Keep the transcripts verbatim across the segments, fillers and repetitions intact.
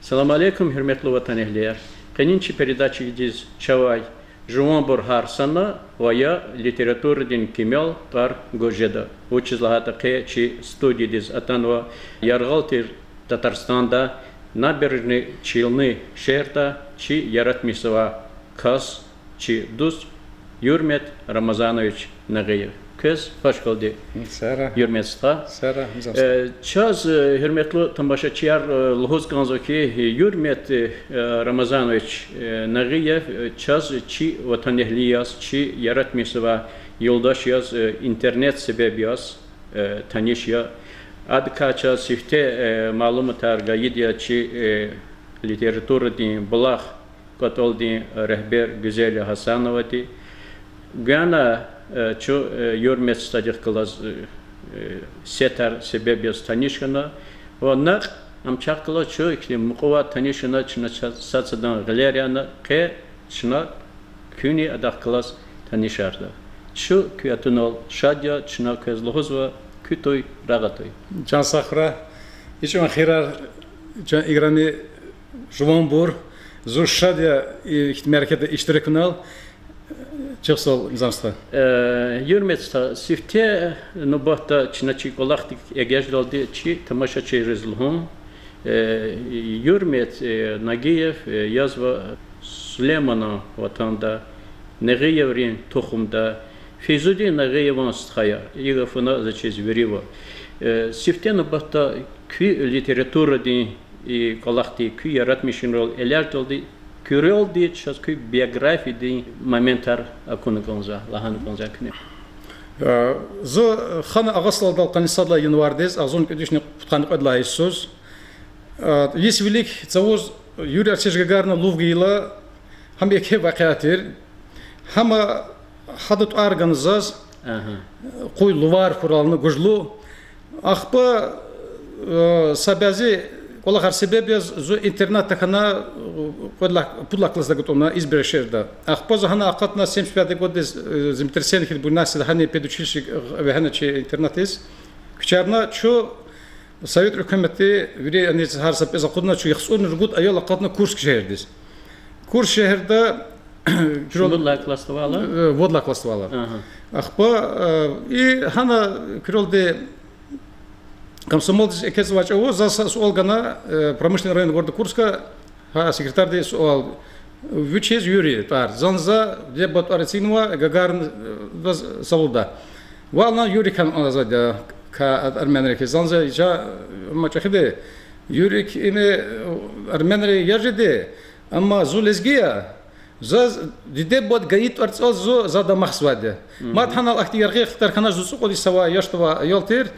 Салам алейкум, гьуьрметлу ватанэгьлияр! Къенин чи передачадиз чавай жуванбур гьар сана ва я литературадин кимел тӀвар гуз жеда. Вучиз лагьайтӀа къе чи студиядиз атанва яргъал тир Татарстанда, Набережные Челны шегьерда чи яратмишзавай кас, чи дуст Юрмет Рамазанович Нагъиев. Квез хош гелди, Юрмет стха. Э, чаз, э, гьуьрметлу тамашачияр, э, лугьуз кӀанзава хьи, Юрмет, э, Рамазанович, э, Нагъиев, э, чаз чи ватанэгьли яз, чи яратмишзавай юлдаш яз, э, интернет себеб яз, э, таниш я. Адакай чаз сифте, э, малуматар гайиди я чи, э, литературадин булах кӀватӀалдин регьбер Гуьзела Гьасановади. Гуьна, э, чун, э, Юрмет стхадихъ галаз, э, э, сетар себеб яз таниш хьана. Ва накь ам чахъ галаз чун ихьтин мукьувай таниш хьана, чна са-, сад садан гъилер яна, къе чна куьнни адахъ галаз танишарда. Чун куь атунал шад я, чна квез лугьузва, куь туй рагъ атуй. Чан сагъ хьурай. ИчӀан хийирар, чан играми жуванбур, зун шад я ихьтин мярекатда иштиракунал. Чухсагъул, Низам стха. Э, Юрмет стха, сифте нубатда чна чи кӀвалахдик эгечӀдалди чи тамашачийриз лугьун, э, Юрмет, э, Нагиев, э, язва Сулейманан ватанда, Нагъиеврин тухумда, Фейзудин Нагъиеван стха я, и гафуна заз чиз вири ава. Э, сифте нубатда куь литературадин и кӀвалахдик, куь яратмишунрал элячӀдалди, куьрелди чаз куь биографиядин моментар акуна кӀанзава, лагьана кӀанзава куьне. Э, зун хана агъа стхадал къанни сад лагьай январдиз, агъзурни кӀуьд вишни пудкъанни кьвед лагьай йисуз, э, йис вилик цавуз Юрий Алексеевич Гагаринан лув гайила, гьам еке вакъиа тир. Гьам гьада тӀвар гана заз, къуй лувар хьурай лагьана гужлу. Ахпа, э, са бязи кӀвалахар себеб яз зун интернатда хьана, э, кьвед лагьай, пуд лагьай классда кутӀунна Избережье шегьерда. Ахпа за гьана акъатна, семьдесят пятый годдиз, э, землетрясение хьайила, буйнаксида гьана педучилищеда вегьена чи интернатдиз. Куьчерна чун Совет гьукуматди вири аниз гьар са пӀиз акъудна, чун яхцӀурни ругуд аял акъатна Курск шегьердиз. Курск шегьерда Шумуд лагьай классда авайла? Э, вад лагьай классда авайла. Ахпа, э, и гьана куьрелди комсомолдиз экечӀзавай чӀавуз заз са суал гана, э, промышленный район города Курска, гьа секретарди суал, вучиз Юрий тӀвар. Зани за диде-бубади тӀвар эцигнава Гагарин, э, ваз салуда. Валлагь, Юрик хьана кӀанзавайди я, кар арменрик. Зани за ича, ма чӀехиди, Юрик им, э, арменри я жеди, амма зун лезги я. Заз диде-бубади гайи тӀварцӀел зун за дамахзавайди я. Мад гьанал ахьтин яргъи ихтилатар хьанач, зун цӀукьуд йис авай яшда авай аял тир.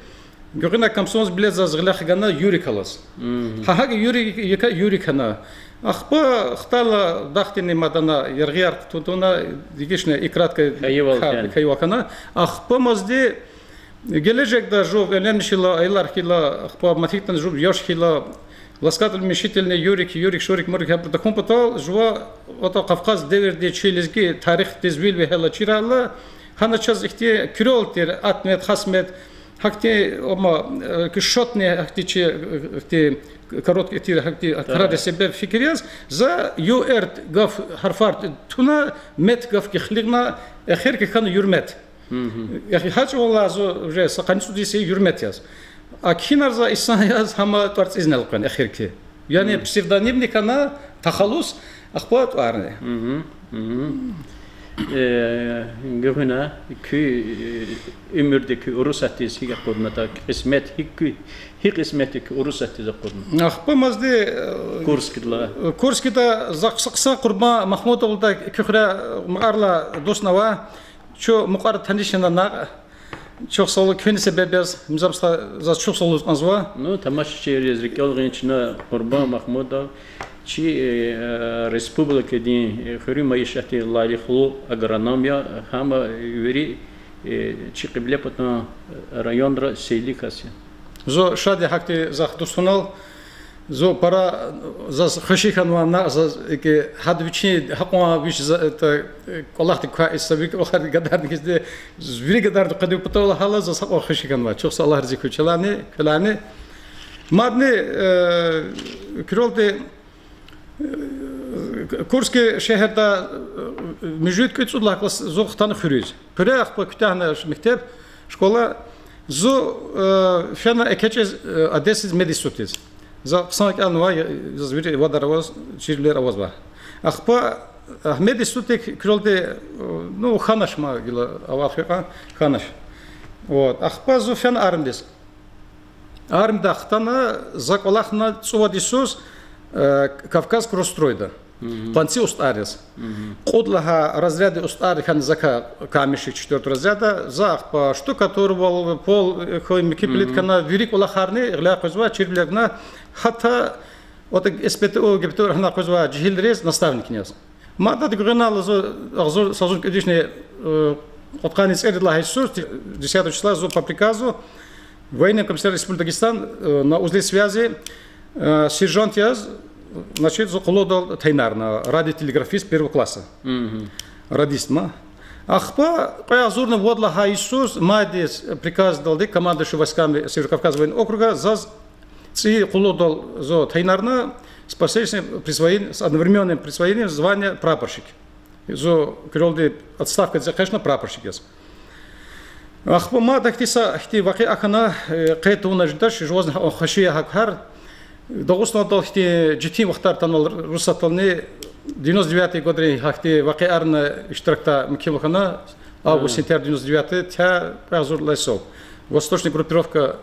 Гуьгъуьна комсомолдиз билет заз гъиле хгана Юрик алаз. Гьа гьакӀ Юрик, яка Юрик хьана. Ахпа хтайла дахдини мад ана яргъияр кутун тавуна, дегишна и краткое хьайивал хьана. Ахпа мазди гележегда жув эвленмиш хьайила, аялар хьайила, ахпа мад гьикӀ ятӀани жув яш хьайила, ласкательный уменьшительни Юрик, Юрик, Шурик, Мурик гьабур тахьун патал, жува атӀа Кавказ девирдин чи лезги тарихдиз вил вегьейла чирайла, гьана чаз ихьтин куьрел тир, ат мет, хас мет, гьахьтин, амма, э, куь шотни гьахьтин чи, э, ихьтин короткий тир, гьахьтин крар себеб фикир яз, за ю-эрд гаф гьарфар туна, мет гаф килигна, эхирки хьана Юрмет. Эхир гьа чӀавалай зун уже са къанни цӀуд йис я Юрмет яз. А кхьинар за инсан яз гьам тӀварцӀиз элкъвена эхирки. Яни псевдонимни хьана, тахаллус, ахпа тӀварни. Э, Гуьгъуьна, куь, э, уьмуьрда куь Урусатдиз гьикӀ акъудна, так, кьисмет, гьикӀ куь, гьи кьисметди куь Урусатдиз акъудна? Ахпа мазди, э, Курскдилай. Курскда за хъс-, хъсан Къурбан Махмудовалдай куь хуьре мукьварилай дуствал. Чун мукьвара таниш хьана накь. Чухсагъул куьн себеб яз, Низам стха, заз чухсагъул лугьуз кӀанзава. Ну, тамашачийриз рикӀел гъин, чна Къурбан Махмудов, чи, э, республикадин, э, хуьруьн майишатдин лайихлу агроном я, гьам вири, э, чи Кьиблепатан районра сейли кас я. Зун шад я гьахьтин захъ дуствал. Зун пара, заз хвеши хьанва, накь заз икӀ гьада вичин гьакьван вич за, это, кӀвалахдик квай са вилик кӀвалахар гадарна хьизди, вири гадарда къведив патал гьала заз гьакьван хвеши хьанва. Чухсагъул, Аллагь рази хьуй чалайни, квелайни. Мадни, э, куьрелди Курский шегьерда, э, муьжуьд кӀуьд цӀуд лагьай класс зун хтана хуьруьз. Хуьре ахпа куьтягьна ш-, мектеб, школа, зун, э, фена экечӀиз, э, Одессадиз мединститутдиз. За хъсан кӀелнавай, заз вири вадар аваз, чирвилер авазва. Ахпа, э, мединститутдик куьрелди, э, ну, хьанач ма гила авал хвейкьван, хьанач. Вот. Ахпа зун фена армиядиз. Армидай хтана, за кӀвалахна цӀувад йисуз, э, Кавказстройда. Къванци устӀар яз. Кьуд лагьай разряддин устӀар хьана закай камишик четвёртый разряда, за ахпа штукатуривал, пол, э, хьуй, муькуь плиткана, вири кӀвалахарни гъиляй къвезвай, чирвилерни, гьатта вот СПТУ, ГПТУ рахана къвезвай жегьилриз наставникни яз. Мад ада гуьгъуьнал зун агъзур са зун кӀуьд вишни, э, кьудкъанни цӀерид лагьай йисуз, десятого числа зун по приказу военного комиссара Республики Дагестан, э, на узле связи, э, сержант яз, значит, зун къуллугъдал тайинарна, радиотелеграфист первого класса. Радист ма. Ахпа кьве агъзурни вад лагьай йисуз майдиз приказдалди командующий войсками Северо-Кавказского военного округа заз цӀийи къуллугъдал зун тайинарна с последующим присвоен-, с одновременным присвоением звания прапорщик. Зун куьрелди отставкадиз экъечӀна прапорщик яз. Ахпа мад ахьтин са, ахьтин вакъиа хьана, э, къе тавуна жедач, жувазни гьа-, хвеши я гьа кар. Дагъустандал ахьтин четин вахтар атанвал русатрални, девяносто девятый годрин гьахьтин вакъиайрин иштиракда мумкин хьана, август, сентябрь девяносто девятый, тя кьве агъзур лагьай сол. Восточная группировка,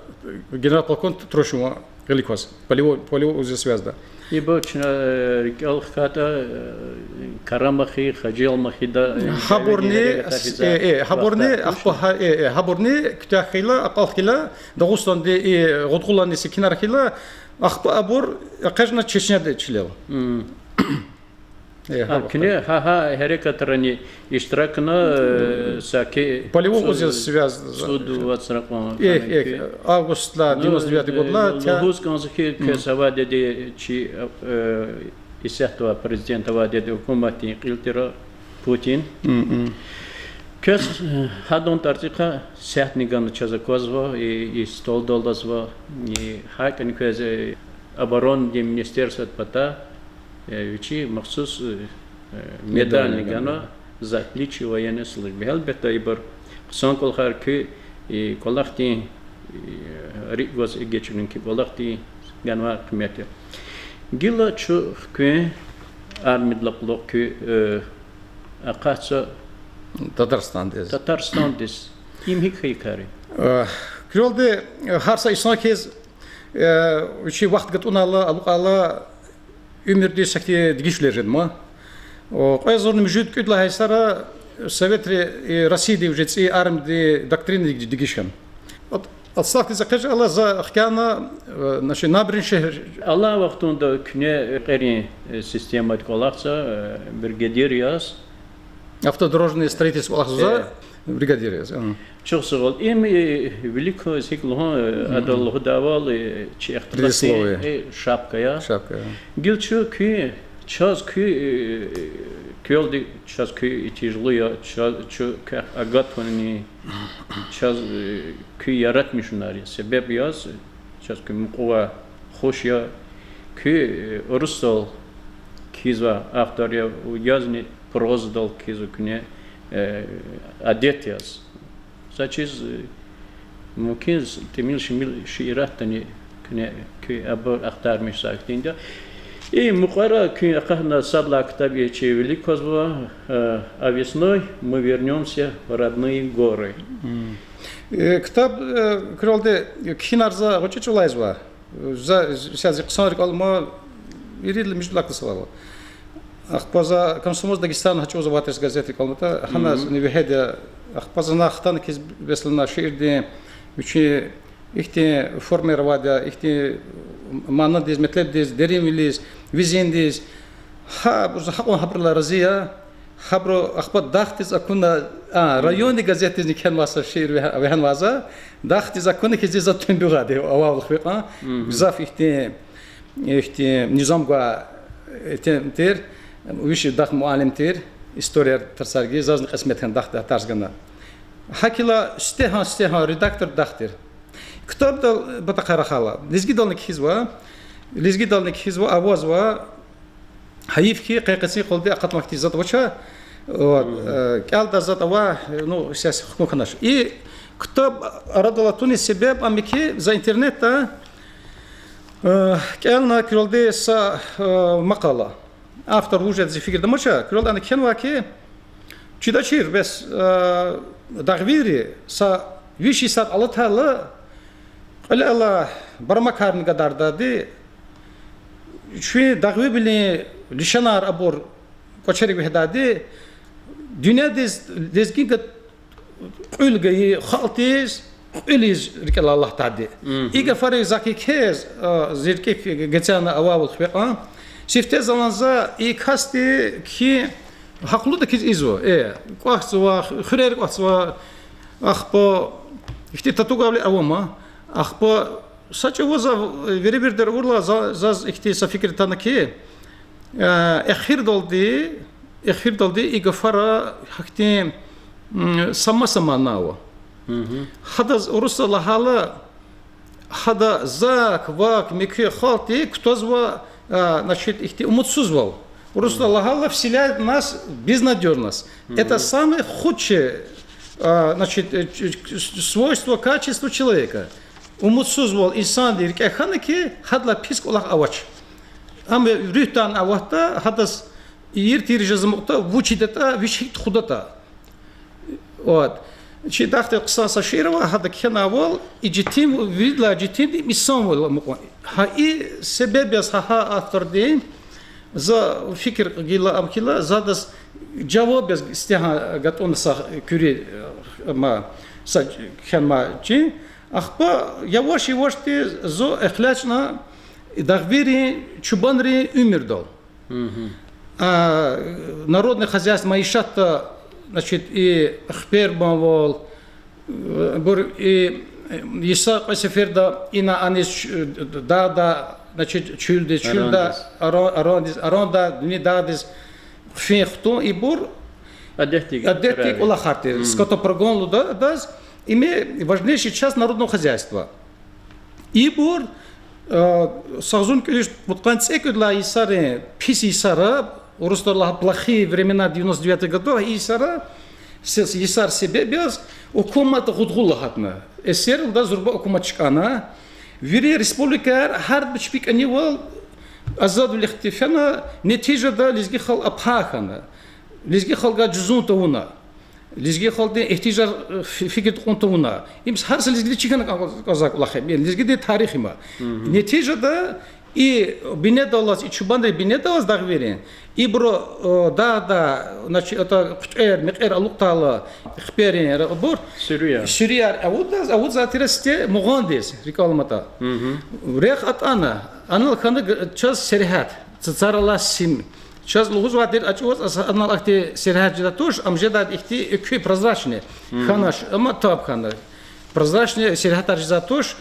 генерал-полковник Трушин гъилик кваз, полевой, полевой узел связьда. Ибур чна, э, рикӀел хкайтӀа, э, Карамахи, Хажиалмахида, э, Гьабурни, э, э, гьабурни, ахпа, гьа-, э, э, гьабурни куьтягь хьайила, акьалтӀ хьайила, Дагъустандин и гъудкьулани секинар хьайила, ахпа абур экъечӀна Чечняда чилел. Э, гьа, куьне гьа, гьа гьерекатрани иштиракна, э, саки полевой узел связь, цӀуд вацра кьван, э, августдилай, девяносто девятый годдилай, лугьуз кӀанзава хьи, квез авайди я чи, э, исятда президент авайди я гьукуматдин кьил тир, Путин. Квез, э, гьадан тӀварцӀихъай сятни гана чаз аквазва, и, и столдал алазва, и гьакӀни квез, э, оборонадин министерстводин патай, э, вичи махсус, э, медальни гана за отличие военной службы. Гьелбетда, ибур хъсан кӀвалахар, куь, и, кӀвалахдин, и, рикӀ гваз эгечӀун, куь кӀвалахдин ганвай къимет я. Гила чун хквен, армиядилай кьулухъ куь, э, акъатзава Татарстандиз. Татарстандиз. Им гьикӀ хьайи кар я? Э, куьрелди, э, гьар са инсан хьиз, э, вичи вахт гатӀунайла, алукьайла, уьмуьрдиз сахьтин дегишвилер жеда ман. О, кьве агъзурни муьжуьд кӀуьд лагьай йисара Советри, э, Россияди уже цӀийи армиядин доктрина дегиш хьана. От, отставкадиз экъечӀайла за хкяна, э, значит, набережный шегьер. Алай вахтунда куьне рекьерин, э, системада кӀвалахзава, э, бригадир яз. Автодорожный строительство кӀвалахзава, бригадир яз. Чухсагъул. Им, э, вилик кваз гьикӀ лугьун, э, адал лугьудайвал, э, чи ихтилатдин, э, шапка я. Шапка я. Гила чун куьн, чаз куьн, э, куьнелди чаз куьн итижлу я, чаз, чун квехъ агатунин, чаз, э, куьн яратмишунар я. Себеб яз, чаз куьн мукьувай хуш я, куьн, э, урусдал кхьизвай автор я, язни прозадал кхьизва куьне, э, адет яз. Са чиз, э, мумкин, тӀимил-шимил шииратдани куьне, куьн абур ахтармишзавай хьтинди я. И мукьвара куьн акъатна сад лагьай ктаб я, чи вилик квазва, э, А весной мы вернёмся в родные горы. Э, ктаб, э, куьрелди, кхьинар за гъвечӀи чӀавалай ийизва. За, за зи хъсан рикӀел ама, ирид лагьай, муьжуьд лагьай классдал ава. Ахпа за Комсомольской Дагестаны гьа чӀавуз авай тир газет рикӀел аматӀа, гьана зани вегьеда, ахпа за на хтана хьиз, беслана шиирдин вичин ихьтин формаяр авайди я, ихьтин манадиз, метлебдиз, деринвилиз, визиндиз. Гьабур за гьакьван гьабурулай рази я. Гьабуру ахпа Дахдиз акуна, а, райондин газетдизни кхьенвай са шиир вегьен-, вегьенвай за, Дахдиз акуна хьиз за тум бугъайди, авайвал хвейкьван. Гзаф ихьтин, ихьтин низам гвай, э, тир, виш дахъ муаллим тир, историяр тарсарги, зазни кьисмет хьана Дахда тарс гана. ГьакӀ хьайила сифтегьан, сифтегьан редактор Дахдадин тир. Ктабдал патахъай рахайла, лезгидални кхьизва, лезгидални кхьизва, авазва, Гьайиф хьи, къе къецин къалди акъатмай хьтин затӀ авач. Вот, э, кӀелдай затӀ ава, ну, сес хкун хьанач. И ктаб арадал атуниз себеб ам я хьи, за интернетда, э, кӀелна куьрелди са, э, макъала. Автор вуж я зи фикирда амач, куьрелди ана кхьенвай хьи, чидачир бес, э, дагъвийри са виш йисар алатайла, кьве алай бармакарни гадардайди, чуьн дагъвибилин лишанар абур кӀвачерик вегьидайди, дуьньядиз лезгинкай кьуьл гайи халкьдиз кьуьл ийиз рикӀелай алатдайди. И гафарик захъ квез, а, зи рикӀик гецяна авайвал хиве кьван. Сифте залан за и касди кхьин гьахълудаказ ийизва. Э, кӀвахьзава, хуьрер кӀвахьзава, ахпа ихьтин татугайвиле авама. Ахпа са чӀавуз за вири-виридер авурла за, заз ихьтин са фикир атана хьи, э, эхирдалди, эхирдалди и гафара гьахьтин, м, са маса мана ава. Гьадаз урусдал лагьайла, гьада зак-вак муькуь халкьди кутазва, а, значит, ихьтин умудсузвал. Урусдал лагьайла вселяет нас в безнадёжность. Это самое худшее, а, значит, э, ч-, ч-, свойство, качество человека. Умудсузвал инсандин рикӀе хьана хьи, гьадалай пис кӀвалах авач. Ам руьгьдани аватда, гьадаз ийир-тийир жез амукьда, вуч ийидатӀа, вич гьикӀ тухудатӀа. Вот. Чи дахдин хъсан са шиир ава, гьада кхьенайвал, и жетим, виридалай жетимди инсанвал амукьун. Гьа и себеб яз гьа, гьа авторди, за фикир гила ам хьайила, за адаз жаваб яз истягьан гатӀунна са куьруь, э, ма, са кхьенвай чин. Ахпа яваш-явашди зун эхлачна дагъвийрин, чубанрин уьмуьрдал. А, народное хозяйство, майишатда, значит, и хипер буванвал, э, бур и, э, йиса кьве сеферда ина аниз, э, дагъда, значит, чуьлдиз, чуьлда, арандиз, арандиз, аранда, дуьнья дагъдиз хъфин-хтун, ибур адетдин кӀвалахар тир. Скотопрогон лугьуда адаз, им важнейший часть народного хозяйства. Ибур, э, агъзурни кӀуьд виш пудкъанни цӀекӀуьд лагьай йисарин пис йисара, урусдал лагьайла плохие времена девяносто девятого года, и йисара, се-, йисар себеб яз гьукумат гъудгъула гьатна. Эсерлда зурба гьукумат чкӀана. Вири республикаяр гьарда чпи кӀанивал азадвилихъди фена, нетижада лезги халкь абур хьана. Лезги халкьдиз жузун тавуна. Лезги халкьдин игьтияжар, э, фи-, фикирда кьун тавуна. Им гьар са лезгиди чир хьана кӀан-, кӀанзавай кӀвалах я. Лезгидин тарих я им. Нетижада и бинедаллаз, и чубанрин бинедаллаз дагъвийрин, ибуру, э, дагъда, значит, это хъуьтӀуьгъар, мекьер алукьдайла хиперин, абур, суьруьяр авудзавай тир сифте мугъандиз, рикӀел аламатӀа. Рехъ атӀана, анал хьана г-, чаз сергьят, цацарал алай сим. Чаз лугьузвайди тир, а чӀавуз анал ахьтин сергьят жедай туш, ам жедайди ихьтин экуь прозрачный хьанач, амма таб хьана. Прозрачный сергьятар жедай туш,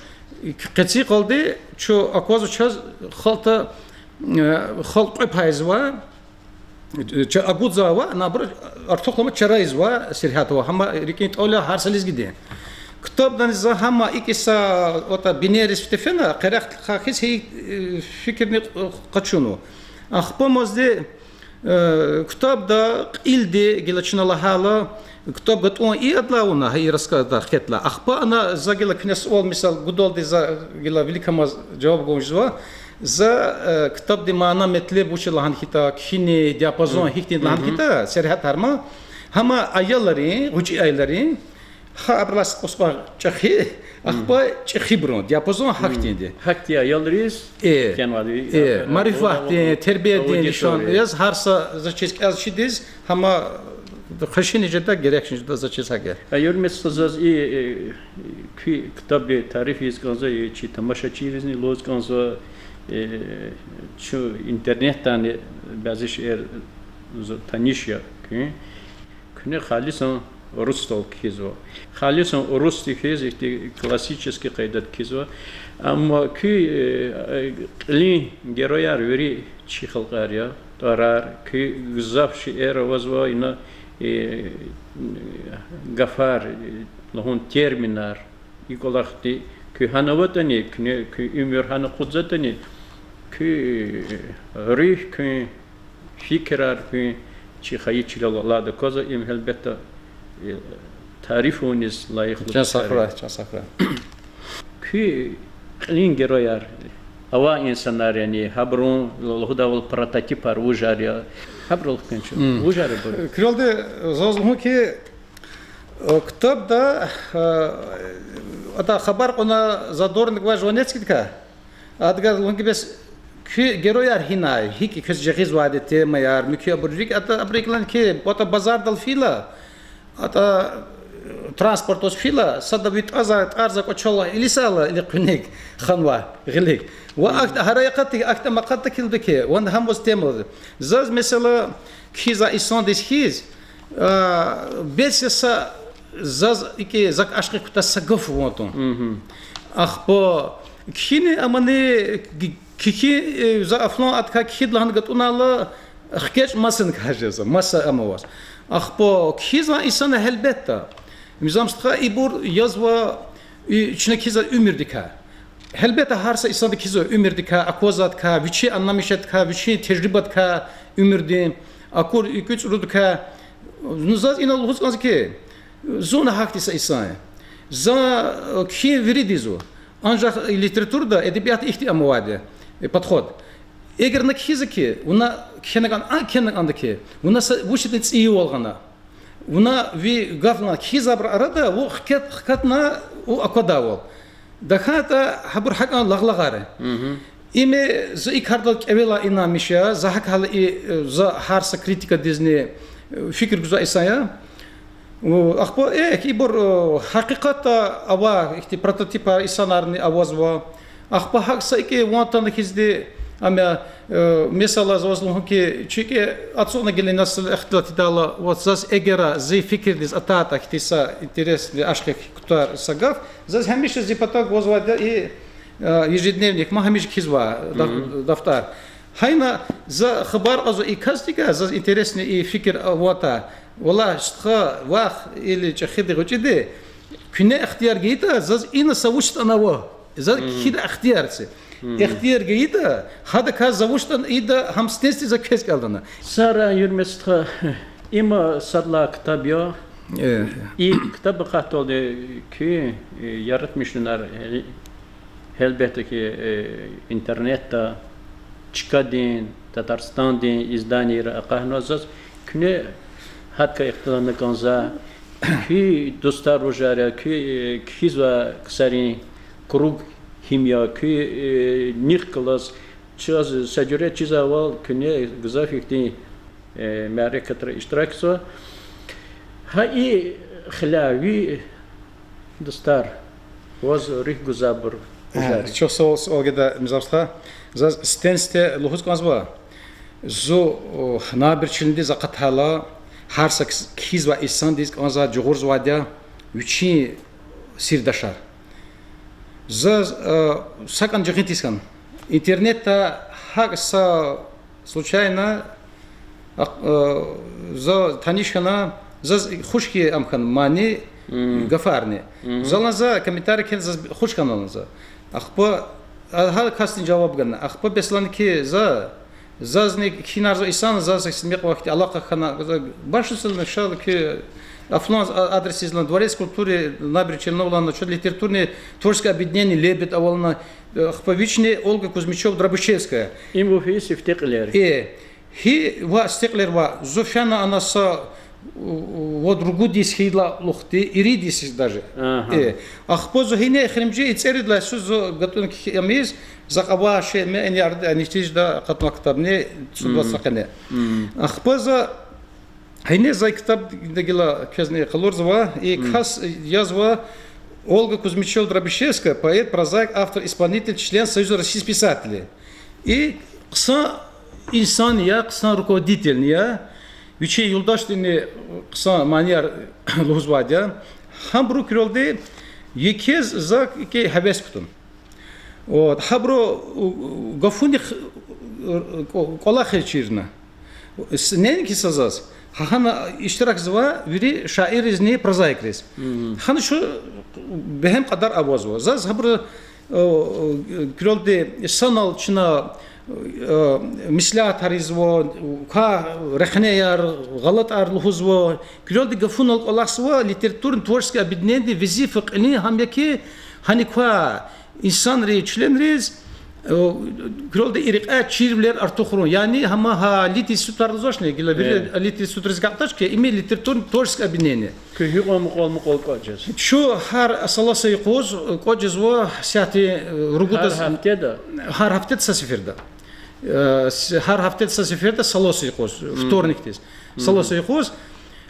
къецин къалди чун аквазва чаз халкьда, э, халкь кьве пайзва, ча агудзава, набра артухлама чара ийизва сергьятар ва гьама рикӀин тӀвал я гьар са лезгидин. Ктабдани за гьама икӀ са, отӀа, бинериз фиде фена, къерехда хьиз гьи, э, фикирни къачунва. Ахпа мазди, э, ктабда кьилди гила чна лагьайла, ктаб гатӀун и адлай авуна, гьа и рассказда хетӀла. Ахпа ана за гила куьне суал, мисал, гудалди за гила виликамаз жаваб гун жезва. За, э, ктабдин мана-метлеб вуч я лагьана хьайитӀа, кхьинин диапазон гьихьтинди лагьана хьайитӀа, сергьятар ма, гьама аялрин, гъвечӀи аялрин, гьа абурулай кьуспай чӀехи, ахпа чӀехибурун диапазон гьахьтинди. Гьахьтин аялриз, э, кхьенвайди, э, марифатдин, тербиядин лишан яз гьар са, за чиз кӀелзавайдаз, гьама хвешини жеда, герекни жеда, за чиз гьакӀ я. Юрмес стха, заз и, э, куь ктабдин тариф ийиз кӀанзава, и чи тамашачийризни лугьуз кӀанзава, э, чун интернетдани бязи шейэр, з-, таниш я куьн. Куьне халисан урусдал кхьизва. Халисан урусди кхьиз, ихьтин классический къайдада кхьизва. Амма куь, э, кьилин герояр вири чи халкьар я, тӀварар, куь гзаф шейэр авазва ина, э, гафар, э, лугьун терминар, и кӀвалахди куьн гьана аватӀани, куьне, куь уьмуьр гьана акъудзаватӀани, куь, э, руьгь куьн фикирар куьн чи хайи чилел алайди аквазва, им гьелбетда, э, тарифуниз лайихлу. Чан сагърай, чан сагърай. Куь кьилин герояр авай инсанар яни, гьабурун лугьудайвал прототипар вужар я, гьабурал куьн чун вужар я абур? Куьрелди, заз лугьун ки, э, ктабда, э, ада хабар кьуна за дорни гвай жванецкидикай. Адгар лугьун ки бес куь герояр гьинай, гьикӀ квез жагъизвайди темаяр, муькуь абур рикӀ, ада абур икӀ лагьана ки, ватӀа базардал фейила, атӀа, э, транспортдиз фейила, сада ви тӀаза, тӀарза кӀвачел илисайла, или къуьник ханва гъилик. Ва ахьтин гьарай акъатда, ахьтин акъатда килигда ки, ван гьам ваз тема. Заз, месела, кхьизвай инсандиз хьиз, а, бес я са заз икӀ, зак ашкъи кутаз са гаф ван тун. Ахпа кхьини амани, кхьихь, э, за флан адакай кхьид лагьана гатӀунайла, хкечӀ масанкай жезва, маса ам аваз. Ахпа кхьизвай инсан гьелбетда, Мизам стха, ибур язва, и, чна кхьизвай уьмуьрдикай. Гьелбетда, гьар са инсанди кхьизва уьмуьрдикай, аквазвайдакай, вичин аннамишедикай, вичин тежрибадикай, уьмуьрдин, акур и кӀуьцӀрудикай. Ну, заз инал лугьуз кӀанзава ки, зун гьахьтин са инсан я. За, э, кхьин виридаз ава. Анжах литературада, эдебиятда ихьтин ам авайди, э, подход. Эгер вуна кхьизва ки, вуна кхьена кӀан, а кхьена кӀанда ки, вуна са вучтин цӀийивал гъана. Вуна ви гаф лагьана кхьизвайбурун арада вун хкат-, хкатна вун аквадайвал. ТахьайтӀа гьабур гьакӀан лагълагъар я. Им за и кардал кӀевелай инанмиш я, за гьакӀ гьала и, э, за гьар са критикадизни, э, фикир гузвай инсан я. У, ахпа, э, ибур, э, гьакъикъатда авай ихьтин прототипар инсанарни авазва. Ахпа гьакӀ са икӀ ван атана хьизди, ам я, э, месела, за ваз лугьун ки, чи икӀ ацукьна гила несил ихтилат ийидайла, вот заз эгер зи фикирдиз атайтӀа ихьтин са интересный ашкъи кутар са гаф, заз гьамиша зи патав гвазвайди я и, э, ежедневник, ман гьамиша кхьизва даф-, дафтар. Гьа ина за хабар кьазва и касдикай, заз интересный и фикир аватӀа, валлагь, стха, вах или чӀехиди, гъвечӀиди, куьне ихтияр гайитӀа, заз ина са вуч ятӀани ава, заз кхьидай ихтияр це. Ихтияр гайитӀа, гьадакай за вуч ятӀани ийида, гьам стенсди за квез кӀелдана. Сара Юрместха, им сад лагьай ктаб я. И ктаб акъатдалди куь, э, яратмишунар, э, гьелбетда ки, э, интернетда чкадин, Татарстандин изданийри акъахьнава. Заз куьне гьадакай ихтилатна кӀанзава, куь дустар вужар я, куь, э, кхьизвай ксарин круг гьим я, куь, э, нихъ галаз, чаз са жуьре чизвайвал, куьне гзаф ихьтин, э, мярекатра иштиракзава. Гьа и хиляй ви дустар, ваз руьгь гузвайбур вужар я. Чухсагъул, суал гайидай, Мизам стха. Заз стенсди лугьуз кӀанзава, зун, о, Набережныйдиз акъатайла, гьар са кс-, кхьизвай инсандиз кӀанзавай, жагъурзавайди я вичин сирдашар. Заз, э, сакӀани жагъин тийиз хьана. Интернетда гьакӀ са случайно, а, э, за таниш хьана, заз хуш хьана ам хьана мани гафарни. Залан за комментарий кхьена, заз хуш хьана лан за. Ахпа, а, гьа касдин жаваб гана. Ахпа бес лана ки за, зазни кхьинарзавай инсан, заз мекь вахт алакъа хьана, за башусална шал ки, а флан адресдиз лана, Дворец культуры, Набережные Челны лана, чуд литературное творческое объединение Лебедь авална, ахпа вични Ольга Кузьмичева-Дробышевская. Им вуфиз сифте кьилер. Э, гьи ва сифте кьилер ва зун фена ана са, у, у, вад-ругуд йис хьайила лугьуди, ирид йис даже. Э, ахпа зун гьина эхиримжи и цӀерид лагьай йисуз зун гатун кхьиз, за кьабай шей мени арада анихтиз жеда, акъатнава ктабни цӀуд-вад са къене. Ахпа за гьина за и ктабда гила квезни къалурзава, и кас язва Ольга Кузьмичева-Дробышевская, поэт, прозаик, автор, исполнитель, член Союза российских писателей. И хъсан инсан я, хъсан руководительни я, вичин юлдашдини хъсан манияр лугьузвайди я. Гьабурун куьрелди, екез за икӀ гьевес кутуна. Вот, гьабуру, у, гафунихъ, у, кӀва-, кӀвалахиз чирна. С-, неинки са заз, гьа гьана иштиракзава вири шаирризни прозаикриз. Гьана чун бегьем кьадар авазва. Заз гьабуру, у, куьрелди санал чна э, меслятар ийизва, ква рехнеяр, гъалатӀар лугьузва. Куьрелди гафунал кӀвалахзава литературно-творческий объединениедин везифа кьилин гьам я хьи, гьаник квай инсанрин членриз, э, куьрелди и рекьяй чирвилер артухарун. Яни гьама гьа лит институтар лугьузвачни, гила вири лит институтриз агакьдач хьи, им литературно-творческий объединение. Куь гьикьван мукьвал-мукьвал кӀватӀ жез? Чун гьар саласи юкъуз кӀватӀ жезва сятин, э, ругуд... Гьар гьафтеда? Гьар гьафтеда са сеферда. Э, с-, гьар гьафтеда са сеферда саласи юкъуз, вторникдиз. Саласи юкъуз.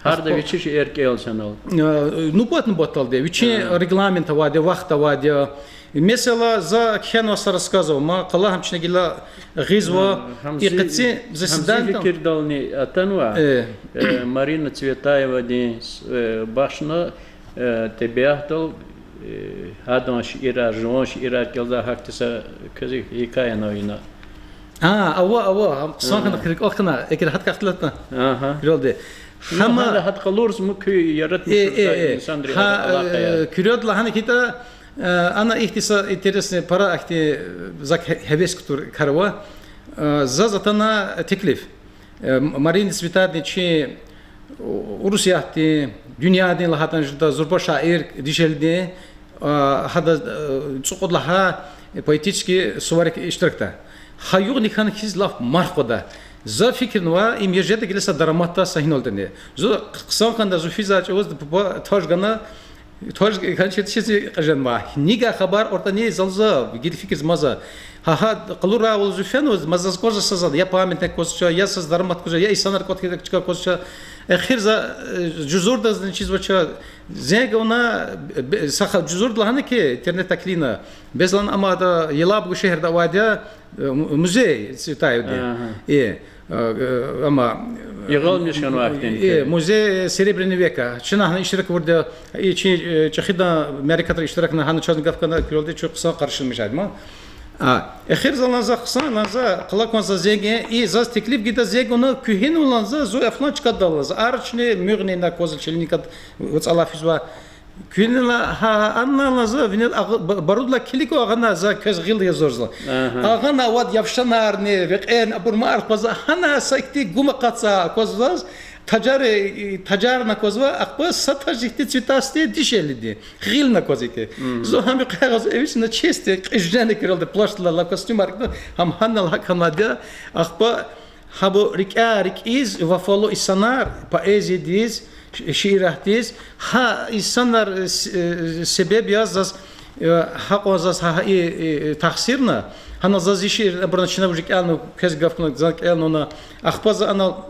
Гьарда вичи шиир кӀелзава анал? Э, нубат-нубатдалди. Вичин регламент авайди я, вахт авайди я. Месела, за кхьенвай са рассказ ава, ма къала гьам чна гила гъизва, и къецин заседаниедал. Гьам зи фикирдални атанва, э, Марина Цветаевадин, э, бахшна, э, тӀебиатдал, э, гьадан шиирар, жуван шиирар кӀелзавай гьахьтин са квез гьикая ава ина. А, ава, ава, гьам хъсан хьана, рикӀел хьана, эгер гьадакай ихтилатна. Куьрелди. Гьама гьада гьад къалурзава, куь яратмишзавай инсанрин алакъаяр. Куьрелди лагьана хьайитӀа, э, ана ихьтин са интересный пара ахьтин, э, зак гье-, гьевес кутур кар ава. Э, заз атана теклиф. Э, М-, Марина Цветаевадин чи Урусатдин, дуьньядин лагьайтӀани жеда зурба шаир, дишегьлидин, э, гьада, э, цӀукьуд лагьай поэтический суварик иштиракда. Гьа югъни хьана хьиз лап марф къведа. За фикирнава, им я жеда гила са дараматдай са гьинал ятӀани. Зун хъсан хьана, зун физвай чӀавуз папа таж гана, таж гана чи чиз къеженва. Гьиниз хабар авуртӀани, зал за, гила фикирзамаза. Гьа, гьа къалурайвал зун фенва, ма заз кваз са, заз я памятник кваз ча, я заз дарамат кваз ча, я инсанар кӀватӀ хьайи чка кваз ча. Эхир за, э, жузурдазни чизвач, зенг авуна, б-, б-, са ха-, жузурда лагьана хьи, интернетдай килигна, бес лагьана ам ада Елабуга шегьерда авайди я, э, му-, музей Цветаевадин. Э, э, амма, э, музей Серебряного века. Чна гьана иштирак авурди я, и чи, э, чӀехидан мярекатра иштиракна, гьана чазни гаф гана, Куьрелди, чун хъсан къаршиламишайди ма. А, эхир за лагьана за хъсан, лагьана за, къала кван за зенг ая, и заз теклиф гайида, зенг авуна, куьн гьинава лагьана за, зун флан чкада лагьана за, арачни муьгъни ина кваз чилинкад вацӀалай физва. Куьнила, гьа, гьа, ана лагьана за, винел агъ-, ба-, барудалай килигун агъана за квез гъил язурзава. Агъана авайди явшанарни, векьерни, абур ма арф кваз, гьана са ихьтин гум акъатзава кваз заз, тажар, э, тажарна квазва, ахпа са таж ихьтин цветастин дишегьлидин. Гъилна кваз икӀ. Зун гьам къайгъуз эвичӀна чести, кьежена Куьрелди плащдилай, костюмар кьуна, гьам гьанал гьакӀ хьанвайди я, ахпа гьабур рикӀяй-рикӀиз вафалу инсанар, поэзиядиз, ши-, шииратдиз, гьа инсанар, э, с-, э, себеб яз заз, э, гьакьван заз гьа, гьа и, и, и тахсирна, гьана заз и шиир, абурун чна уже кӀелна, квез гаф гана, заз кӀелна вуна, ахпа за анал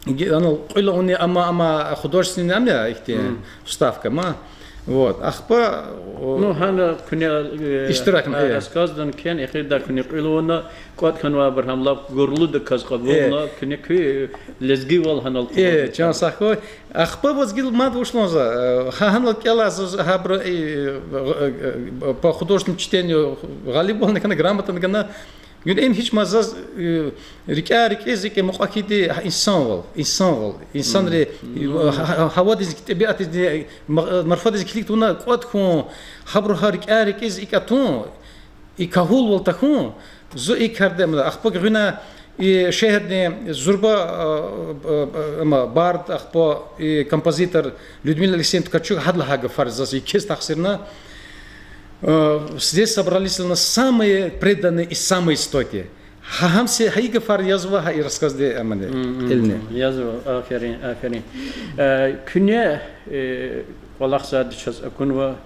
Ге-, анал кьуьл авуни ама, ама художественный ам я ихьтин вставка ма. Вот. Ахпа, о, ну, гьана куьне, э, иштиракна, э, рассказдин кхьин, эхирдай куьне кьуьл авуна, кӀватӀ хьанвайбур гьам лап гурлудаказ кьабулна, куьне куь лезгивал гьанал кьабул, э, чан сагъ хьуй. Ахпа ваз гила мад вуч лугьузва, э, гьа-, гьанал кӀелай заз гьабуру, э, э, э, по художественному чтению гъалибвални хьана, грамотани гана, Гила им гьич ма заз, э, рикӀяй-рикӀиз икӀ мукьва хьайиди, гьа, инсанвал, инсанвал, инсанри, э, гьа-, гьа-, гьавадизни, тӀебиатдизни, ма-, марфадизни килиг тавуна кӀватӀ хьун, гьабуру гьа рикӀяй-рикӀиз икӀ атун, и кагьулвал тахьун, зун и кардимир. Ахпа гуьгъуьна и шегьердин зурба, э, э, э, ама, бард, ахпа и композитор Людмила Алексеевна Ткачук гьада лагьай гафар заз и квез тахсирна, Э, здесь собрались у нас самые преданные и самые стойкие. Гьа, гьам се, гьа и гафар язва, гьа и рассказди, амани, кьилни. Язва, аферин, аферин. Э, куьне, э, кӀвалахзавайди чаз акунва,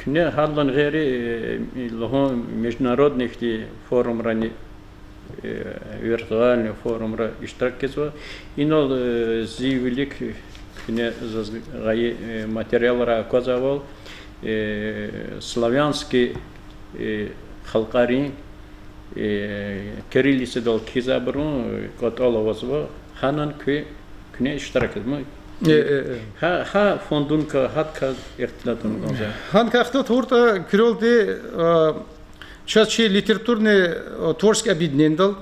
куьне гьадалай гъейри, э, лугьун международный ихьтин форумрани, э, виртуальный форумра иштирак ийизва. Инал, э, зи вилик куьне заз гайи, э, материалар аквазвайвал, э, славянский, э, халкьарин, э, кириллицадал кхьизвайбурун, э, кӀватӀал авазва, гьанани куь-, куьне иштирак ийизва. Э, э, э. Гьа, гьа фондуникай, гьадакай ихтилат авуна кӀанзава. Гьадакай ихтилат авуртӀа, Куьрелди, э, чаз чи литературный, э, творческий объединениедал,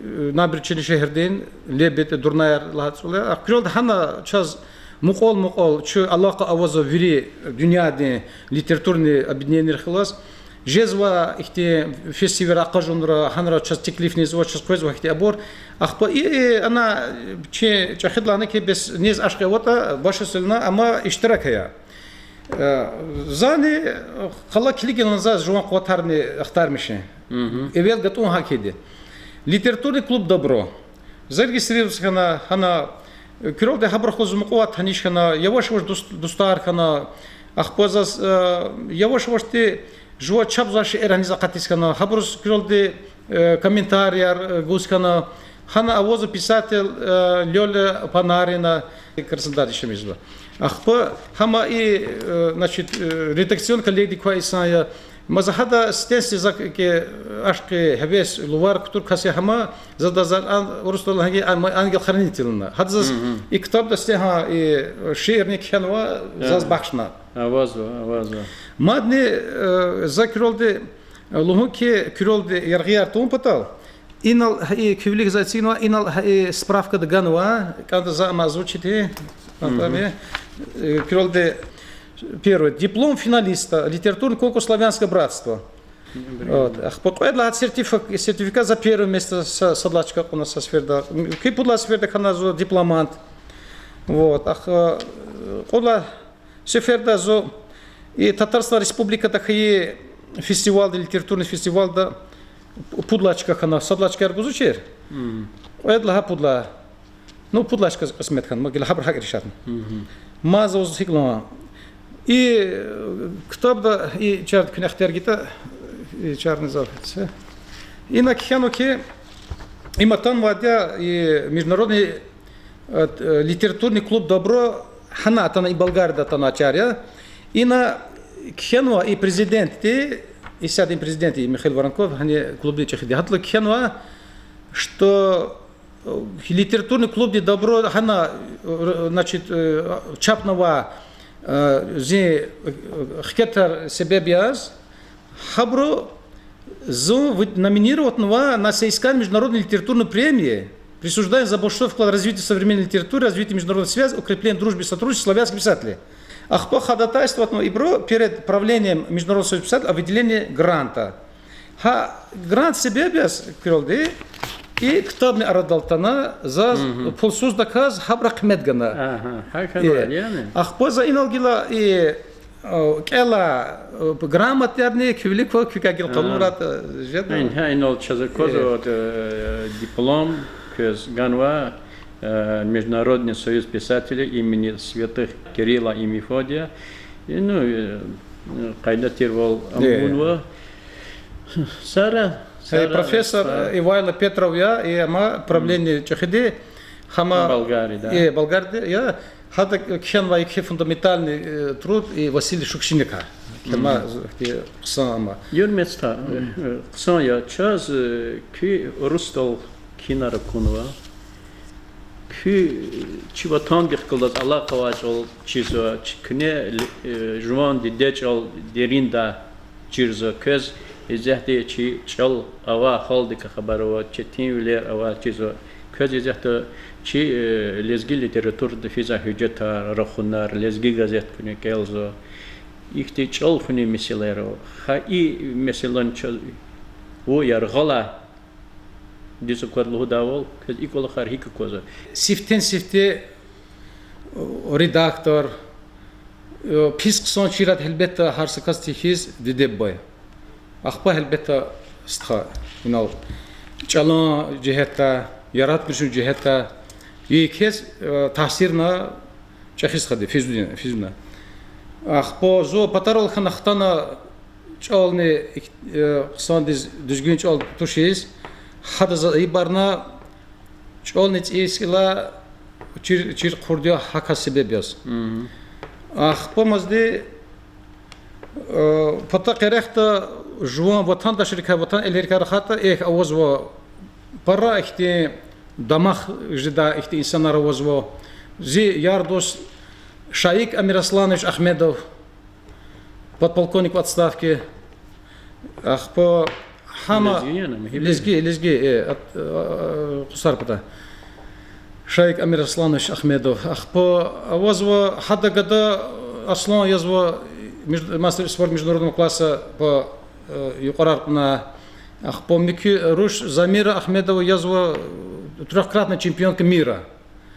э, Набережный шегьердин, Лебедь, Дурнаяр лагьай цӀуд я. А Куьрелди гьана чаз мукьвал-мукьвал чун алакъа авазва вири дуьньядин литературный объединениейрихъ галаз. Жезва ихьтин фестивалра акъажунра, гьанра чаз теклифни ийизва, чаз къвезва ихьтин абур. Ахпа и, и, ана, чи чӀехидалайни хьи, бес низ ашкъи аватӀа, башсилна, амма иштирак ая. Э, зани къала килигна заз жуван къуватарни ахтармишин. Эвел гатӀун гьакӀ хьиди. Литературный клуб «Добро». Заргисрив хьана, гьана, э, куьрелди гьабурухъ галаз мукьуват таниш хьана, яваш-яваш дус-, дустар хьана, ахпа заз, э, яваш-явашди жува чапзавай шейэр гьаниз акъатиз хьана, гьабуруз куьрелди, э, комментарияр, э, гуз хьана, гьана авазва писатель, э, Лёля Панарина, Краснодарда яшамиш жезва. Ахпа гьама и, э, значит, э, редакционный коллегиядик квай инсан я, ма за гьада сифтени-сифте за кӀе-, ашкъи, гьевес, лувар кутур кас я гьама, за адаз ан-, урусдал гьа-, ан-, ангел-хранитель лагьана. Гьада заз и ктабда сифте гьа и шиирни кхьенва, заз бахшна. Авазва, авазва. Мадни, э, за куьрелди, э, лугьун хьи, куьрелди яргъияр тавун патал, инал гьа и куь вилик за эцигнава, инал гьа и справкада ганва, кӀанда за ам озвучить, э, куьрелди первый, диплом финалиста, литературный конкурс «Славянское братство». Вот. Ахпа кьвед лагьай сертифик-, сертификат за первое место са-, сад лагьай чка кьуна са сеферда. Куь пуд лагьай сеферда хьана зун дипломант. Вот. Ах, э, кьуд лагьай сеферда зун и Татарстан Республикада хьайи фестивалда, литературный фестивалда пуд лагьай чка хьана, сад лагьай чкаяр гузвачир. Кьвед лагьай, пуд лагьай. Ну, пуд лагьай чка кьисмет хьана, ма гила гьабур гьакӀ решатна. Ма за ваз гьикӀ лугьун. И, э, ктабда и чарди куьне ихтияр гайитӀа, и чарни зав це. Ина кхьенва хьи, им атанвайди я и международный, э, литературный клуб «Добро», гьана атана, и Болгарияда атана чар я. Ина кхьенва и президентди, исятдин президент и Михаил Воронков, гьана клубдин чӀехиди. Гьадалай кхьенва, что литературный клубди «Добро» гьана, значит, э, чапнава, э, зи, э, хкетар себеб яз, гьабуру зун номинироватьнава на соискание международной литературной премии, присуждаемой за большой вклад в развитие современной литературы, развитие международных связей, укрепление дружбы и сотрудничества славянских писателей. Ахпа ходатайствоватьнава ибуру перед правлением Международного союза писателей о выделении гранта. Гьа грант себеб яз, куьрелди, и ктабни арадал атана, заз пулсуздаказ гьабуру къимет гана. Ахпа за инал гила и, э, кӀела, э, грамотаярни куь вилик ква, куь кӀвале гила къалуратӀа жеда. Гьа инал чаз аквазва, э, диплом квез ганва, э, Международный союз писателей имени святых Кирилла и Мефодия. И, ну, э, къайда тирвал амукьнава. Сара, профессор Ивайло Петров я, и ама правление чӀехиди, гьама Болгарияда я, гьада кхьенвай кхьей фундаментальный, э, труд и Василий Шукшинникай. Кхьенвай хьтин хъсан ама. Гьуьрметда, э, хъсан я, чаз, э, куь урусдал кхьинар акунва. Куь чи ватандихъ галаз алакъа авай чӀал чизва, чи куьне, э, жуван диде чӀал деринда чирзава. Квез исятда чи чӀал авай халкьдикай хабар ава, четинвилер авай чизва. Квез исятда чи, э, лезги литературада физвай гьуьжетар, рахунар, Лезги газет куьне кӀелзава. Ихьтин чӀал хуьнин месэлаяр ава. Гьа и месэла чаз вун яргъалай дуьз аквада лугьудайвал, квез и кӀвалахар гьикӀ аквазва? Сифтени-сифте, э, редактор, э, пис хъсан чирайтӀа, гьелбетда, гьар са касдиз хьиз диде-буба я. Ахпа, гьелбетда, стха, инал чӀалан жигьетдай, яратмишун жигьетдай и квез, э, таъсирна чӀехи стхади, физуна, физуна. Ахпа зун патарал хьана хтана чӀални, э, хъсандиз дуьзгуьн чӀал тушиз, гьадаз айибарна, чӀални цӀийиз хьайила чир, чир хъурди я гьа кас себеб яз. Ахпа мазди, э, пата къерехда жуван ватандашрикай, ватан элерикай рахайтӀа, эхь, авазва пара ихьтин дамах жедай ихьтин инсанар авазва. Зи яр-дус Шайик Амирасланович Ахмедов, подполковник в отставке. Ахпа гьама лезги, лезги, э, э, къусар пата. Шайик Амирасланович Ахмедов. Ахпа авазва гьада гада Аслан язва, меж-, мастер спорта международного класса по э, юкьварар кьуна. Ахпа муькуь руш Замира Ахмедова язва, э, трёхкратная чемпионка мира.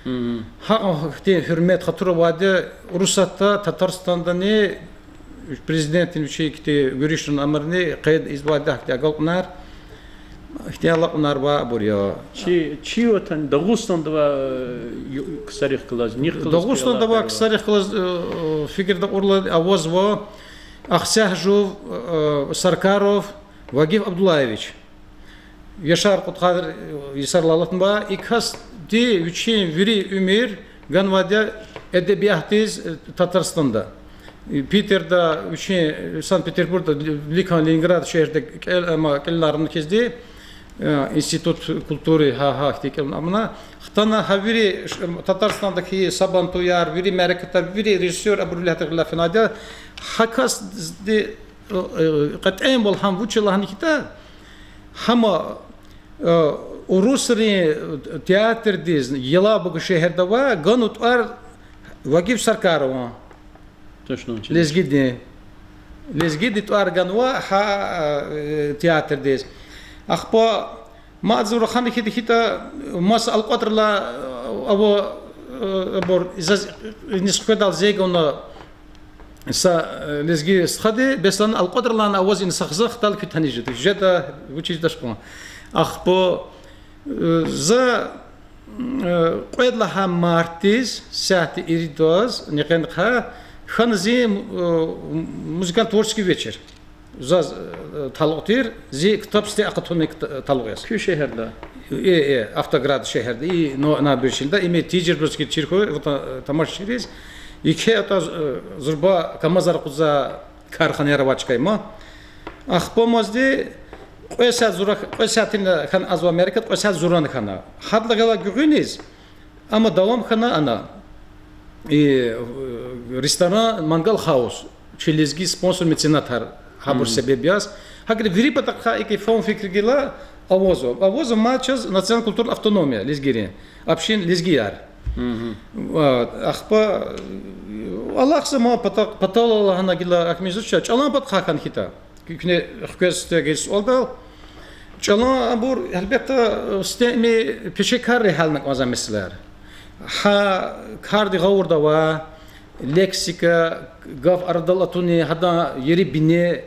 Гьакьван хьтин гьуьрмет, хатур авайди Урусатда, Татарстандани президентдин вичи ихьтин гуьруьшрин амарни къейд ийизвайди ахьтин агалкьунар, ихьтин алакьунар ва абур я. Чи, чи ватан Дагъустанда авай, э, ю-, ксарихъ галаз, нихъ галаз Дагъустанда авай ксарихъ галаз, э, фикирда кьурла авазва Ахцегь жув, э, Саркаров Вагиф Абдуллаевич. Яшар кьудкъанар, э, йисарал алатнава, и касди вичин вири уьмуьр ганвайди я эдебиятдиз, э, Татарстанда. Э, Питерда вичин, э, Санкт-Петербургда, Ликан Ленинград шегьерда кӀел-, ама кӀелунарна хьизди, э, институт культуры, гьа, гьахьтин кӀелунарна. Хтана гьа вири ш-, Татарстандахьи сабантуяр, вири мярекатар, вири режиссёр абуру виликди гъиле фенвайди я, гьа касди, э, э, кьетӀенвал гьам вуч я лагьана хьайитӀа, гьама, э, урусрин театрдиз Елабуга шегьерда авай ганва тӀвар Вагиф Саркарован. Лезгидин. Лезгидин тӀвар ганва гьа, э, театрдиз. Ахпа мад зун рахана хьайитӀа, хьайитӀа, маса алкьвадрилай, э, ава, э, абур, заз иниз хкведайла зейг авуна са, э, лезги стхади, бес лагьана алкьвадрилайни аваз ина са хизан хтал куьн таниш жеда, жеда, вучиз жедач кьван. Ахпа, э, за, э, кьвед лагьай мартдиз, сятда иридаз, некьенхъа, хьана зи, э, музыкально-творческий вечер. Заз, э, талукь тир, зи ктаб сифте акъатунин кт-, талукь яз. Куь шегьерда? Э, э, Автоград шегьерда, и но-, набережныйда, им тижер русский чирху, вот, э, тамашачийриз. Еке атӀа, э, зурба КамАЗар акъудзавай карханаяр авай чка я ман. Ахпа мазди кьве сят зура, кьве сятдин хьана азва мярекат, кьве сят зуран хьана. Гьадалай гъиле гуьгъуьниз, амма давам хьана ана. И, э, ресторан Мангал Хаус, чи лезги спонсор, меценатар, гьабур себеб яз. ГьакӀ вири патахъай икӀ фан фикир гила авазва. Авазва ман чаз национальный культурный автономия лезгийрин, общин лезгияр. Ахпа, э, алахъзава ман пата-, патал лагьана гила акмизуча, чӀалан патахъай хьана хьайитӀа. Куь-, куьне хквез тегиз суалдал. ЧӀалан абур, гьелбетда, сифте им пешекарри гьялна кӀанзавай месэлаяр. Гьа кардин гъавурда авай лексика, гаф арадал атуни, гьадан ери бине,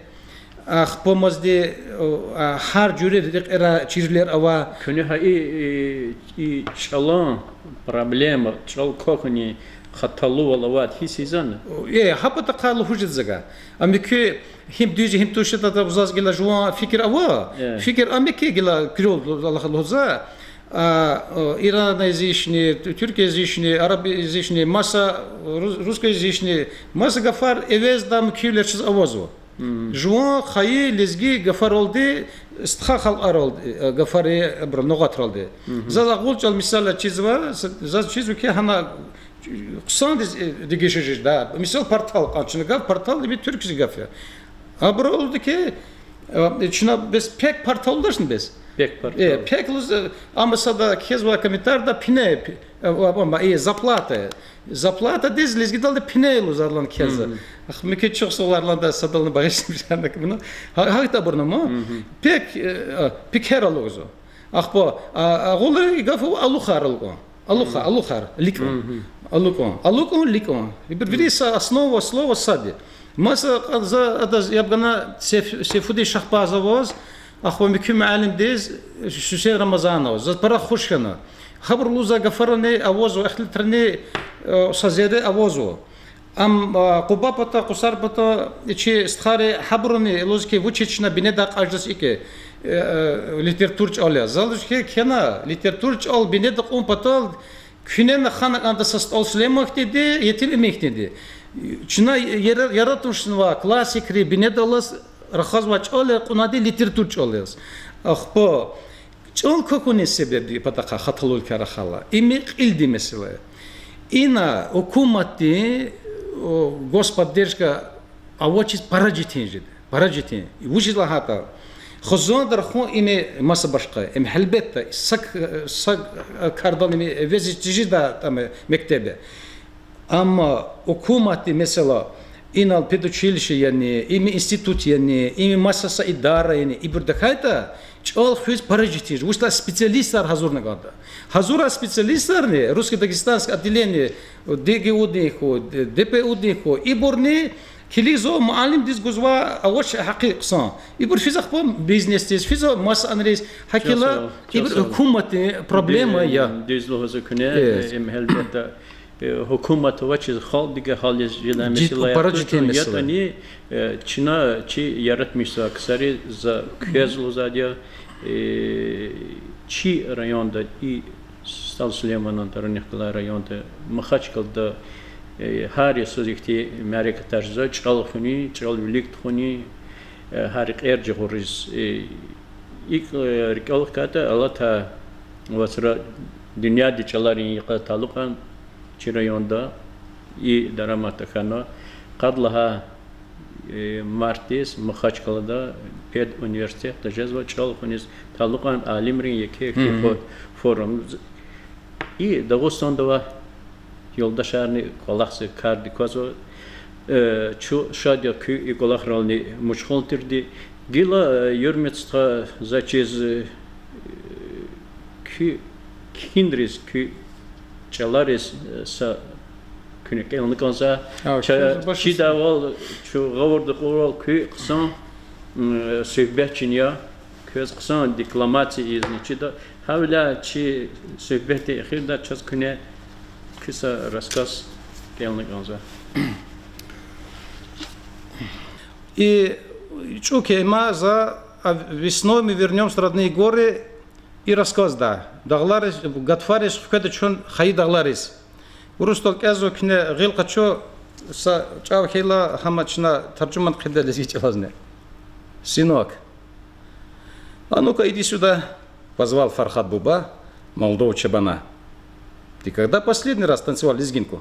ахпа мазди, а, гьар жуьре рекьера чирвилер ава. Куьне гьа и, и, и чӀалан проблема, чӀал квахьунин хаталувал авайди гьисс ийизвани? Э, гьа патахъай лугьуз жеда за гьа. Ам муькуь гьим дуьз я, гьим туш я ятӀа заз гила жуван фикир ава. Фикир ам я хьи, гила куьрелди лугьуз за, а, иранязычный, тюркоязычный, арабоязычный, маса рус-, русскоязычный, маса гафар эвездай муькуьвилер чаз авазва. Жуван хайи лезги гафаралди, стха халкьаралди, э, гафари, абурун нугъатралди. Заз акьул чӀал мисал чизва, заз чизва хьи, гьана хъсандиз, э, дегиша жеда. Мисал, партал кьван, чна гаф партал, им туьркуьзин гаф я. Абуру лугьуда хьи, э, чна бес пек партал лугьудачни бес? Пек партал. Э, пек лугьуз, э, амма сада кхьезвай комментарийда пине, пи-, э, ва-, ва-, ма, э, зарплата. Зарплатадиз лезгидалди пине лугьуз арлан кхьезва. Ахпа муькуь чухсагъул арланда садални багъишламишна кабуна. Гьа-, гьахьтинбур я ман. Пек, э, пекер лугьузва. Ахпа, а, агъулри гаф ава алукьар, алукьун. Алукьа-, алукьар, ликьун. Алукьун, алукьун, ликьун. Ибур вири са основа слова сад я. Маса кьа-, за адаз яб гана Сейф-, Сейфудин Шагьбазоваз, ахпа муькуь муаллимдиз, Гьуьсейн Рамазановаз. Заз пара хуш хьана. Гьабуру лугьузвай гафарани авазва, ихтилатрани, э, са зерре авазва. Ам, а, Къуба пата, Къусар пата, и чи стхайри гьабуруни лугьуз хьи, вучиз чна бинедай акьаждач икӀ, э, э, литература чӀал яз. За лугьуз хьи, кхьена, литература чӀал бинеда кьун патал куьне хьана кӀанда са СтӀал Сулейман хьтинди, Етим Эмин хьтинди. Чна яра-, яратмишзавай классикрин бинедаллаз рахазвай чӀал я кьунвайди литература чӀал яз. Ахпа чӀал квахьунин себебдин патахъай хаталувиликай рахайла, им кьилдин месэла я. Ина гьукуматдин, о, господдержка авачиз пара четин жеда, пара четин. Вучиз лагьайтӀа, хизанда рахун им маса башкъа, им гьелбетда са, са кардал им везиз тежедай там мектеб я. Амма гьукуматди, месела, Инал педучилище яни, им институт яни, им маса са идара яни, ибур тахьайтӀа, чӀал хуьз пара жети жез, вучиз лагьайтӀа специалистар гьазурна кӀанда. Гьазурай специалистарни, русско-дагестанское отделение, ДГУ-дин хьуй, ДПУ-дин хьуй, ибурни килигзава муаллимдиз гузвай авач гьакъи хъсан. Ибур физ ахпа бизнесдиз, физва масанриз, гьакӀ хьайила, ибур гьукуматдин проблема я. Дуьз лугьузва куьне, им гьелбетда, гьукумат авачиз халкьдивай гьялиз жедай месэла я, ятӀани, чна чи яратмишзавай ксари, за квез лугьузвайди я, чи районда и СтӀал Сулейманан тӀварунихъ галай районда, Махачкъалада, гьар йисуз ихьтин мярекатар жезва, чӀал хуьнин, чӀал вилик тухунин, гьа рекьер жагъуриз, икӀ рикӀел хкайтӀа, алатай вацра дуьньядин чӀаларин йикъа талукьарна чи районда и дарамат тахьана. Къад лагьай мартдиз Махачкъалада педуниверситетда жезва чӀал хуьниз талукьарна алимрин еке форум. И Дагъустанда авай юлдашарни кӀвалахзава, кардик квазва. Чун шад я куь и кӀвалахрални машгъул тирди. Гила, Юрмет стха, заз чиз, куь кхьинриз, куь чӀалариз са куьне кӀелна кӀанзава. Чидайвал, чун гъавурда кьурвал, куь хъсан суьгьбетчини я, квез хъсан декламация ийизни чида. Гьавиляй чи суьгьбетдин эхирда чаз куьне куь са рассказ кӀелна кӀанзава. И чӀук я им, за, а, весной мы вернёмся в родные горы, и рассказда. Дагълариз, гатфариз хкведа чун, хайи дагълариз. Урусдал кӀелзава куьне, гъил къачу, са чӀав хьайила, гьам чна таржуман хъийида лезги чӀалазни. Сынок, а ну-ка иди сюда, позвал Фархад буба молодого чабана. Ты когда последний раз танцевал лезгинку?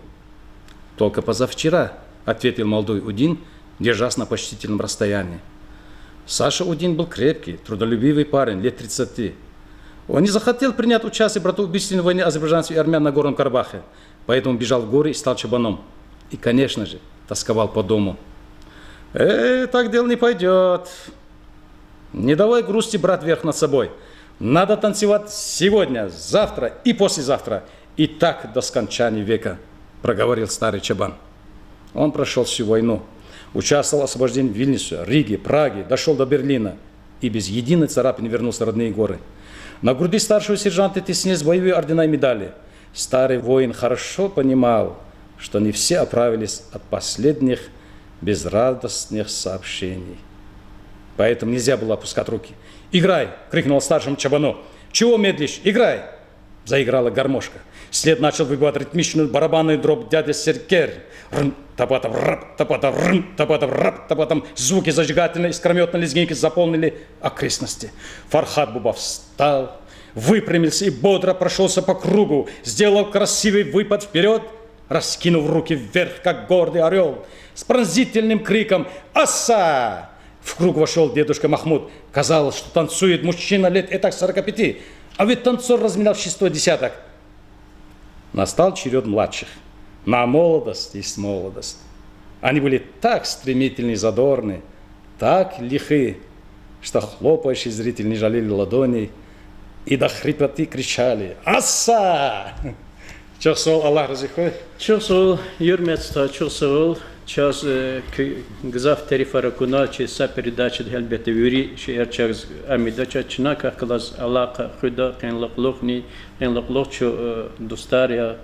Только позавчера, ответил молодой Удин, держась на почтительном расстоянии. Саша Удин был крепкий, трудолюбивый парень, лет тридцати. Он не захотел принять участие в братоубийственной войне азербайджанцев и армян на Горном Карабахе, поэтому бежал в горы и стал чабаном. И, конечно же, тосковал по дому. Э, так дело не пойдёт. Не давай грусти брать верх над собой. Надо танцевать сегодня, завтра и послезавтра, и так до скончания века, проговорил старый чабан. Он прошёл всю войну, участвовал в освобождении Вильнюса, Риги, Праги, дошёл до Берлина и без единой царапины вернулся в родные горы. На груди старшего сержанта теснились боевые ордена и медали. Старый воин хорошо понимал, что не все оправились от последних безрадостных сообщений. Поэтому нельзя было опускать руки. «Играй!» — крикнул старшему чабану. «Чего медлишь? Играй!» Заиграла гармошка. След начал выбивать ритмичную барабанную дробь дядя Серкер. Рм, табатаб, раб, табатаб, рм, табатаб, раб, табатаб. Звуки зажигательной искрометной лезгинки заполнили окрестности. Фархад буба встал, выпрямился и бодро прошёлся по кругу, сделал красивый выпад вперёд, раскинув руки вверх, как гордый орёл, с пронзительным криком «Аса!» В круг вошёл дедушка Махмуд. Казалось, что танцует мужчина лет этак сорока пяти, а ведь танцор разминал шестой десяток. Настал черёд младших. На молодость есть молодость. Они были так стремительны и задорны, так лихи, что хлопающие зрители не жалели ладоней и до хрипоты кричали: «Аса!» Чухсагъул, Аллагь рази хьуй. Чухсагъул, Юрмет стха, чухсагъул. Чаз, э, куь гзаф терефар акуна, чи са передачада гьелбетда вири шейэр чаз амидач, чна квехъ галаз алакъа хуьда, къенлай кьулухъни, къенлай кьулухъ чун, э, дустар я,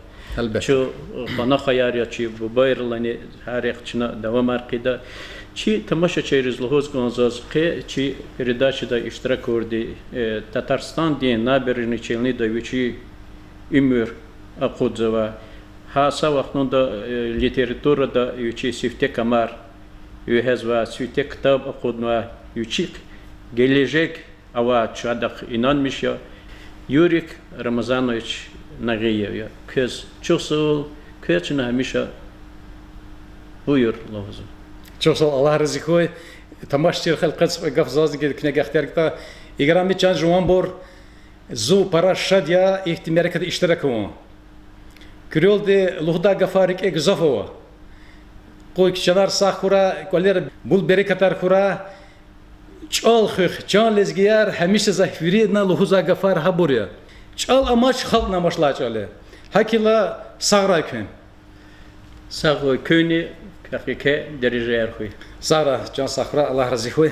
чун, э, къванахваяр я, чи бубайрилани гьа рехъ чна давамар хъийида. Чи тамашачийриз лугьуз кӀанзава заз, къе чи передачада иштирак авурди, э, Татарстандин Набережные Челныда вичин уьмуьр акъудзава. Гьа са вахтунда, э, литературада вичин сифте камар вегьезва, сифте ктаб акъуднава, вичихъ гележег авай чӀавуз инанмиш я. Юрик Рамазанович Нагъиев я. Квез чухсагъул, квез чна гьамиша буюр лугьузва. Чухсагъул, Аллагь рази хьуй. Тамашачийрихъ элкъвез кьве гаф зазни куьне ихтияр гуда. Играми чан жуванбур, зун пара шад я ихьтин мярекатда иштирак авун. Куьрелди лугьудай гафар рикӀе гзаф ава. Къуй кичӀанар сагъ хьурай, кӀвалера бул-берекатар хьурай. ЧӀал хуьх, чан лезгияр, гьамиша за виридна лугьузвай гафар гьабур я. ЧӀал амач, халкьни амач лагьай чӀал я. ГьакӀ хьайила, сагърай куьн. Сагърай куьнни, квехъ еке дережаяр хьуй. Сагърай, чан сагъ хьурай, Аллагь рази хьуй.